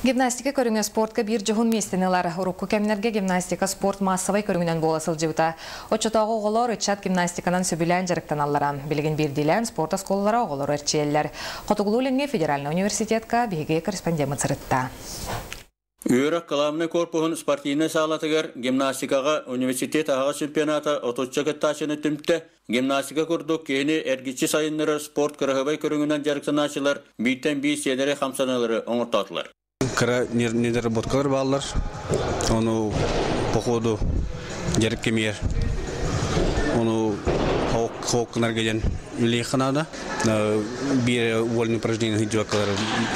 Гимнастика көрүҥэ спортка биир дьоһун миэстэни ылар. Урукку кэмнэргэ гимнастика спорт маассабай көрүҥүнэн буола сылдьыбыта. Оччотооҕу оҕолор ыччат гимнастиканан сөбүлээн дьарыктаналлара. Билигин биирдиилээн спорт оскуолалара оҕолору эрчийэллэр. Хотугулуу-Илиҥҥи федеральнай университетка биһиги корреспондеммыт сырытта. Үөрэх кылаабынай корпуһун спортивнай саалатыгар гимнастикаҕа университет аһаҕас чемпионата отучча кыттааччыны түмтэ. Гимнастика курдук киһини эргиччи сайыннарар спорт кыраһыабай көрүҥүнэн дьарыктанааччылар бииртэн биир сиэдэрэй хамсаныылары оҥортоотулар. Кыра недоработкалар бааллар. Ону по ходу дьарык кэмигэр ону хооккунарга диэн үлэлиэххэ наада. Биир вольный упражнение сылдьыбаккалар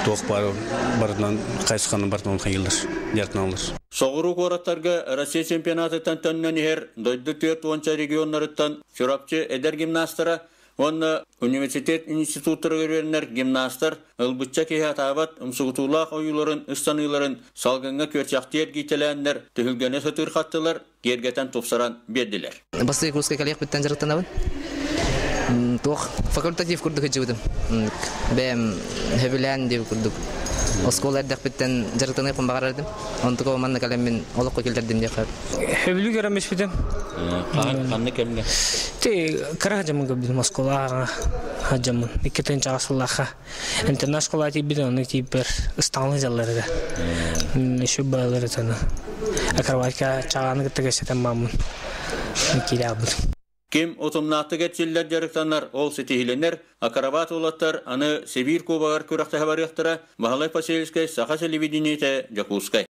туох баар барытынан хайысханы барытынан хайыыллар, дьарыктаналлар. Соҕуруу куораттарга Россия чемпионатыттан төннөн иһэр дойду 40 регионнарыттан Чурапчы эдэр гимнастара уонна университет институттарыгар үөрэнэр гимнастар ылбычча киһи атаабат умсугутуулаах ойууларын ыстаныыларын салгыҥҥа күөрчэхтии эргийтэлээннэр түһүлгэни сытыырхаттылар, киэргэтэн тупсаран биэрдилэр. Бастакы курска кэлиэхпиттэн дьарыктанабын. Туох факультатив курдук сылдьыбытым. Бэйэм сөбүлээн диэбит курдук. Оскуола эрдэхпиттэн дьарыктаныахпын баҕарар этим. Онтука манна кэлэммин олоххо киллэрдим диэххэ. Сөбүлүү көрөн испитим. Ханнык кэмҥэ? Ти кыра дьаммын көрбүтүм оскуолаҕа дьаммын. Икки тыһыынча сыллаахха интернат школа тиийбитим, онно тиийбэр ыстаҥалыы дьаллар этэ. Еще балар этэ. Акробатика чаҕааны кытта кэпсэтэн бааммын киирээбит. Ким утумнаахтык эрчиллэр дьарыктанар, ол ситиһилэнэр, акробат уолаттар аны Сибиир кубогар күрэхтэһэ барыахтара. Баһылай Посельскай, Саха телевидениетэ, Дьокуускай.